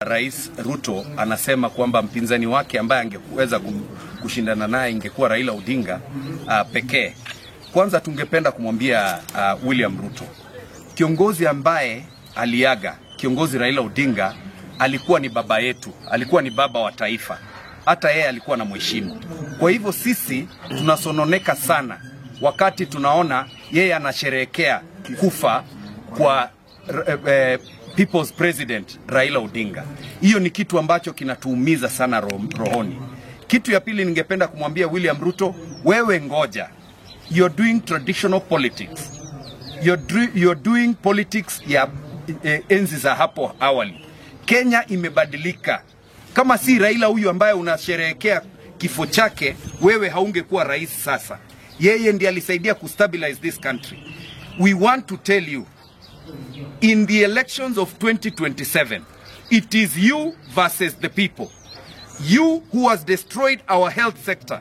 Rais Ruto anasema kwamba mpinzani wake ambaye angeweza kushindana naye ingekuwa Raila Odinga pekee. Kwanza tungependa kumwambia William Ruto, kiongozi ambaye aliaga, kiongozi Raila Odinga alikuwa ni baba yetu, alikuwa ni baba wa taifa, hata yeye alikuwa na mheshimu. Kwa hivyo sisi tunasononeka sana wakati tunaona yeye anasherehekea kufa kwa People's President Raila Odinga. Hiyo ni kitu ambacho kinatuumiza sana rohoni. Kitu ya pili ningependa kumwambia William Ruto, wewe ngoja. You're doing traditional politics. You're doing politics ya enzi za hapo awali. Kenya imebadilika. Kama si Raila huyu ambaye unasherehekea kifo chake, wewe haungekuwa rais sasa. Yeye ndiye alisaidia kustabilize this country. We want to tell you, in the elections of 2027, it is you versus the people. You who has destroyed our health sector.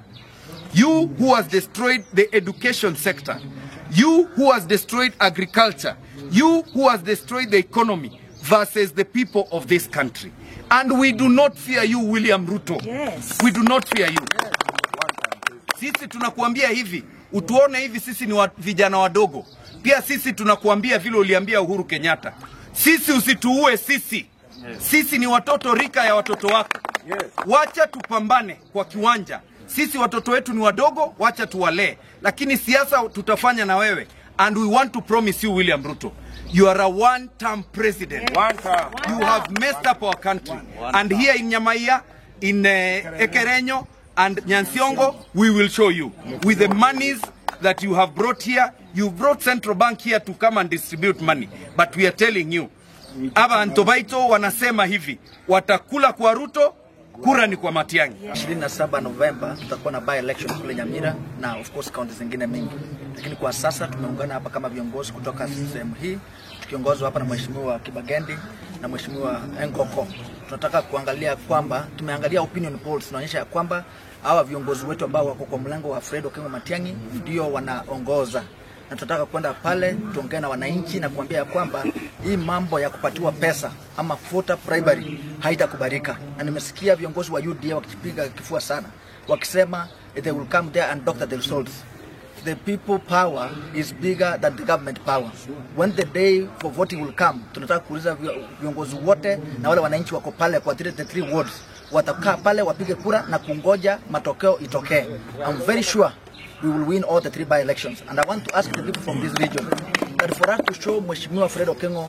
You who has destroyed the education sector. You who has destroyed agriculture. You who has destroyed the economy versus the people of this country. And we do not fear you, William Ruto. Yes. We do not fear you. Sisi tunakuambia hivi, utuone hivi, sisi ni vijana wadogo. Pia sisi tunakuambia vile uliambia Uhuru Kenyatta. Sisi usituue sisi. Sisi ni watoto rika ya watoto wako. Wacha tupambane kwa kiwanja. Sisi watoto wetu ni wadogo, wacha tuwalee. Lakini siasa tutafanya na wewe. And we want to promise you, William Ruto, you are a one-term president. Yes. One term. You have messed up our country. And here in Nyamaiya, in Ekerenyo and Nyansiongo, we will show you. With the monies that you have brought here, you brought Central Bank here to come and distribute money. But we are telling you, abantu baito wanasema hivi, watakula kwa Ruto, kura ni kwa Matiang'i. 27 Novemba tutakuwa na by election kule Nyamira na of course kaunti zingine mingi, lakini kwa sasa tumeungana hapa kama viongozi kutoka sehemu hii tukiongozwa hapa na Mheshimiwa Kibagendi na Mheshimiwa Engoko. Tunataka kuangalia kwamba tumeangalia opinion polls inaonyesha ya kwamba hawa viongozi wetu ambao wako kwa mlango wa Fred Okengo Matiang'i ndio wanaongoza, na tunataka kwenda pale tuongee na wananchi na kuambia ya kwamba hii mambo ya kupatiwa pesa ama voter bribery haitakubalika. Na nimesikia viongozi wa UDA wakipiga kifua sana wakisema they will come there and doctor the results. The people power is bigger than the government power. When the day for voting will come, tunataka kuuliza viongozi wote na wale wananchi wako pale kwa the three wards, watakaa pale wapige kura na kungoja matokeo itokee. I'm very sure we will win all the three by-elections. And I want to ask the people from this region that for us to show Mheshimiwa Fred Okengo